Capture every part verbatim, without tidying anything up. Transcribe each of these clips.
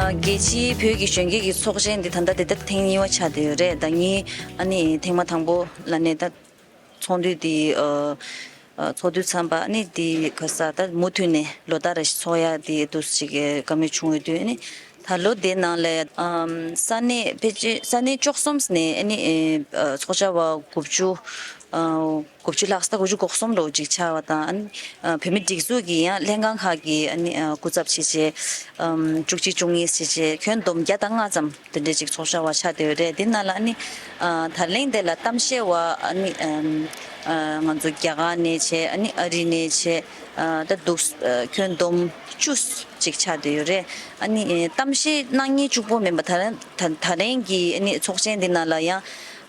རྒྱལ་སྤྱིའི་བོད་ཀྱི་གཞོན་སྐྱེས་ཀྱི་ཚོགས་ཆེན་འདི་ད་ལྟ་དེ་ལྟར་ཐེངས་གཉིས་པ་ཆགས་བསྡད་ཡོད་རེད། ད་ངས་ཨ་ནི་ཐེངས་མ་དང་པོ་ལ་ནས་ད་ཚོགས་འདུ་འདི་ཨ་ཨ་ཚོགས་དུས་ཙམ་པ་ཨ་ནི་འདི་ག་ས་ད་མུ་མཐུད་ནས་ལོ་ལྟར་རེ་ཞིག་ཚོགས་ཡ་འདི་འདུག་ཅིག་བཀའ་མོལ་བྱུང་ཡོད་དུས། ཨ་ནི་ད་ལོ་དེའི་ནང་ལ་ཨམ་ས་གནས་ཕལ་ཆེར་ས་གནས་བཅུ་གསུམ་ནས་ཨ་ནི་ཨ་ཚོགས་བཅར་བ་དགུ་བཅུ་ཨ་དགུ་བཅུ་ལྷག་ཙམ། དགུ་བཅུ་གོ་གསུམ་ལོ་ཅིག་ཆགས་པ་དང་། ཨ་ནི་ཨ་བོད་མི་སྒྲིག་འཛུགས་ཀྱི་ཡང་ལྷན་ཁང་ཁག་གི་ཨ་ནི་ཨ་སྐུ་ཚབ་བྱས་བྱས་ཨམ་བཅུ་གཅིག་བཅུ་གཉིས་བྱས་བྱས་ཁྱོན་བསྡོམས་བརྒྱ་དང་ལྔ་ཙམ་དེ་འདྲས་ཅིག་ཚོགས་བཅར་བ་ཆགས་བསྡད་ཡོད་རེད། དེ་ནང་ལ་ཨ་ནི་ཨ་ད་ལན་དེ་ལ་གཏམ་བཤད་པ་ཨ་ནི་ཨམ་ཨ་ང་ཚོ་རྒྱ་གར་ནས་བྱས། ཨ་ནི་ཨ་རི་ནས་བྱས། ཨ་ད་འདུག་ཨ་ཁྱོན་བསྡོམས་བཅུ་ཅིག་ཆགས་བསྡད་ཡོད་རེད། ཨ་ནི་ཨ་གཏམ་བཤད་གནང་མཁན་གཅིག་པོ་མིན་པ། ད་ད་ད་རིང་གི་ཨ་ནི་ཚོགས་ཆེན་འདི་ནང་ལ་ཡང་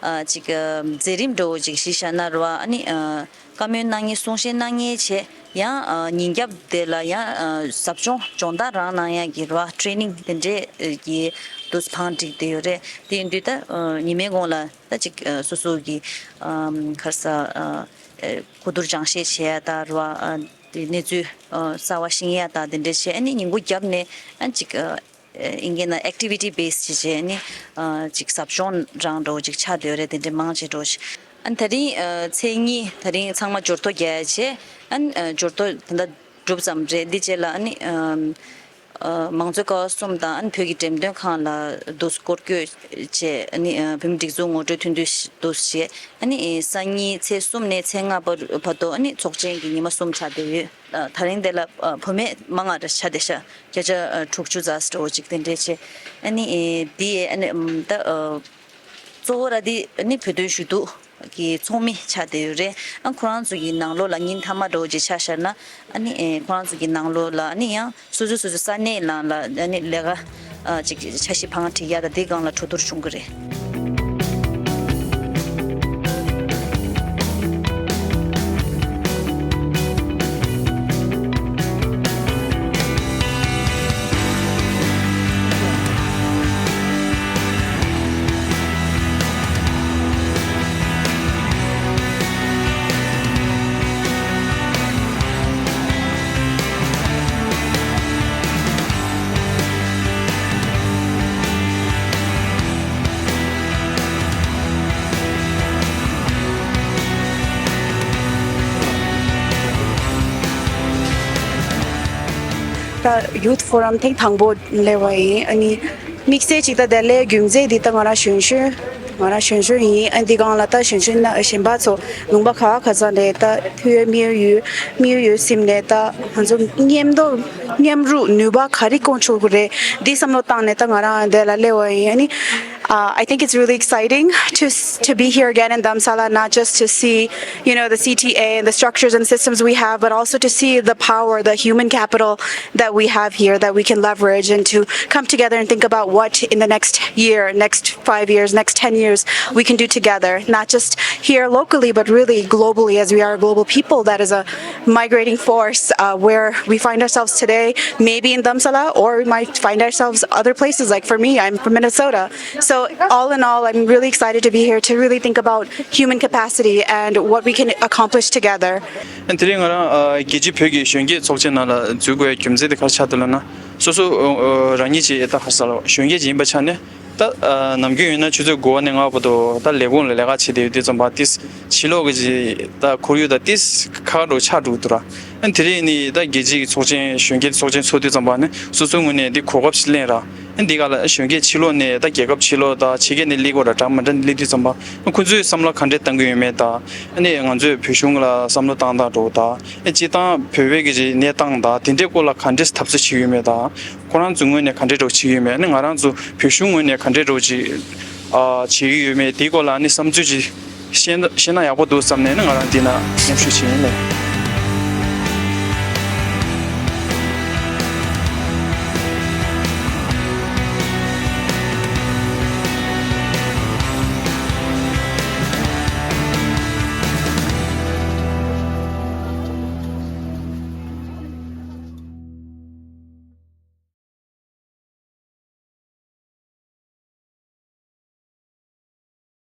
ཨ་ཅིག་ཨ་མཛད་རིམ་འདྲ་བོ་ཅིག་གཞི་བཞག་ན་རེད་བ། ཨ་ནི་ཨ་བཀའ་མོལ་གནང་མཁན་གསུང་བཤད་གནང་མཁན་བྱས། ཡང་ཨ་ཉིན་རྒྱབ་དེ་ལ་ཡང་ཨ་ཟབ་སྦྱོང་སྦྱོང་བརྡར་རང་གནང་ཡག་གི་རེད་བ། ཊི་རེ་ནིང་དེ་འདྲས་ཀྱི་དུས་བང་བསྒྲིགས་བསྡད་ཡོད་རེད། དེ་ཡིན་དུས་ད་ཨ་ཉི་མའི་གུང་ལ་ད་ཅིག་ཨ་སོ་སོ་གི་ཨམ་ག་རེ་ཟ་ཨ་ཨ་གོ་བསྡུར་སྦྱང་བཤད་བྱེད་ཡ་ད་རེད་བ། ཨ་དེ་གནས་ཚུལ་ཨ་གསར་བ་ཤེས་ཡ་ད་དེ་འདྲས་བྱས། ཨ་ནི་ཉིན་གུང་རྒྱབ་ནས་ཨ་ཅིག་ཨ་ཨིན་སྐད་ནང་activity based བྱས་བྱས་ནི་ཨ་ཅིག་ཟབ་སྦྱོང་རང་འདྲ་བོ་ཅིག་ཆགས་བསྡད་ཡོད་རེད། དེ་འདྲའི་མང་ཆེ་འགྲོ་ཞིག་ཨ་ནི་ད་རིང་ཨ་ཚེས་གཉིས་ད་རིང་ཚང་མ་འབྱོར་ཐོ་རྒྱག་ཡ་བྱས། ཨ་ནི་ཨ་འབྱོར་ཐོ་ད་ལྟ་གྲུབ་ཙམ་རེད། འདི་རྗེས་ལ་ཨ་ནི་ཨ་ཨ་མང་གཙོའི་ཀ་བ་གསུམ་དང་ཨ་ནི་བོད་ཀྱི་འགྲེམས་སྟོན་ཁང་ལ་འདུག་སྐོར་སྐྱོད་བྱས། ཨ་ནི་ཨ་བོད་མི་སྒྲིག་འཛུགས་ངོ་སྤྲོད་ཐུང་ཐུང་འདུག་བྱས། ཨ་ནི་ཨ་སང་ཉིན་ཚེས་གསུམ་ནས་ཚེས་ལྔ་བར་བར་དུ་ཨ་ནི་ཚོགས་ཆེན་གྱི་ཉི་མ་གསུམ་ཆགས་བསྡད་ཡོད། ཨ་ད་རིང་དེ་ལ་ཨ་བུད་མེད་མང་ང་རེ་ཆ་བསྡད་ཤག་བརྒྱ་ཆ་ཨ་དྲུག་ཅུ་ཙམ་འདྲ་བོ་ཅིག་དེ་འདྲས་བྱས། ཨ་ནི་ཨེ་འདི་ཨ་ནི་ཨམ་ད་ཨ་གཙོ་བོ་ར་འདི་ཨ་ནི་བོད་དོན་ཞུ་གཏུག་གི་ཚོགས་མི་ཆགས་བསྡད་ཡོད་རེད། ཨ་ཁོ་རང་ཚོ་གི་ནང་ལོགས་ལ་ཉིན་མཐའ་མ་འདྲ་བོ་ཅིག་ཆ་བཞག་ན། ཨ་ནི་ཨེ་ཁོ་རང་ཚོ་གི་ནང་ལོགས་ལ་ཨ་ནི་ཡང་སོ་སོ་སོ་སོ་ས་གནས་ནང་ལ་ཨ་ནི་ལས་ཀ་ཨ་ཅིག་འཆར་གཞི་བང་བསྒྲིགས་ཡ་ད་འདི་སྒང་ལ་གྲོས་བསྡུར་བྱུང་གི་རེད། ད་Youth Forum ཐེངས་དང་པོ་སླེབས་པ་ཡིན། ཨ་ནི་དམིགས་བསལ་ཅིག་ད་དེ་སླེབས་རྒྱུ་མཚན་འདི་ད་ང་རང་གཞོན་གཞོན་ང་རང་གཞོན་གཞོན་ཡིན། ཨ་འདི་སྒང་ལ་ད་གཞོན་གཞོན་ན་གཞན་པ་ཚོ་ལུང་པ་ག་ག་ཚང་ནས་ད་ཕུལ་ཡོད་མི་ཡོད་མི་ཡོད་ཡོད་སེམས་ནས་ད་ང་ཚོ་མཉམ་དུ་མཉམ་རུབ་ནུས་པ་ག་རེ་སྐོང་ཆོག་གི་རེད། འདི་བསམ་བློ་བཏང་ནས་ད་ང་རང་འདི་ལ་སླེབས་པ་ཡིན། ཨ་ནི Uh, I think it's really exciting to s- to be here again in Damsala, not just to see, you know, the C T A and the structures and systems we have, but also to see the power, the human capital that we have here that we can leverage, and to come together and think about what in the next year, next five years, next ten years we can do together, not just here locally, but really globally, as we are a global people that is a migrating force uh, where we find ourselves today, maybe in Damsala, or we might find ourselves other places. Like for me, I'm from Minnesota. So, all in all, I'm really excited to be here to really think about human capacity and what we can accomplish together. དེ་རིང་ང་རང་ཨ་རྒྱལ་སྤྱིའི་བོད་ཀྱི་གཞོན་སྐྱེས་ཚོགས་ཆེན་ནང་ལ་འཛུལ་དགོས་རྒྱུ་མཚན་དེ་ག་རེ་ཆགས་འདུག་ལབ་ན། སོ་སོ་ཨ་རང་ཉིད་ཀྱི་ད་ག་རེ་ཟེར་ལ་གཞོན་སྐྱེས་ཅིག་ཡིན་པའི་ཆ་ནས། ད་ཨ་ནམ་རྒྱུན་ཡིན་ན་ཆུ་ཚོད་དགུ་པ་ནས་ལྔ་པ་བར་དུ་ད་ལས་ཁུངས་ལ་ལས་ཀ་བྱེད་བསྡད་ཡོད་དུས་ཙམ་པ་ཏིས་ཕྱི་ལོགས་ཀྱི་ད་ཁོར་ཡུག་ད་ཏིས་ཁག་འགྲོ་ཆགས་འགྲོ་འདུག་ར། ཨ་དེ་རིང་ནི་ད་རྒྱལ་སྤྱིའི་ཚོགས་ཆེན་གཞོན་སྐྱེས་ཚོགས་ཆེན་ཚོགས་དུས་ཙམ་པ་ནི་སོ་སོའི་ངོས་ནས་འདི་གོ་སྐབས་ཤིག་ལེན་ར། ཨ་འདི་ག་ལ་གཞོན་སྐྱེས་ཕྱི་ལོགས་ནས་ད་རྒྱལ་ཁབ་ཕྱི་ལོགས་ད་ཕྱི་རྒྱལ་ནས་སླེབས་དགོས་ར་འདྲ་མི་འདྲ་སླེབས་དུས་ཙམ་པ་ཁོ་ཚོའི་བསམ་བློ་ག་འདྲས་བཏང་གི་ཡོད་མེད་ད། ཨ་ནི་ང་ཚོའི་བོད་གཞུང་ལ་བསམ་བློ་བཏང་སྟངས་འགྲོ་ད། ཨ་སྤྱིར་བཏང་བོད་པའི་གི་གནས་སྟངས་ད་དེ་འདྲའི་སྐོར་ལ་ག་འདྲས་འཐབ་རྩོད་བྱེད་ཀྱི་ཡོད་མེད་ད། ཁོ་རང་ཚོའི་ངོས་ནས་ག་འདྲས་འདྲ་བོ་བྱེད་ཀྱི་ཡོད་མེད། ཨ་ནི་ང་རང་ཚོ་བོད་གཞུང་ངོས་ནས་ག་འདྲས་འདྲ་བོ་ཅིག་ཨ་བྱེད་ཀྱི་ཡོད་མེད་དེའི་སྐོར་ལ་ཨ་ནི་བསམ་ཚུལ་ཅིག་བཤད་བཤད་ན་ཡག་པོ་འདུག་བསམ་ནས་ཨ་ནི་ང་རང་འདི་ན་མཉམ་ཞུགས་བྱེད་ཡིན་ལེ།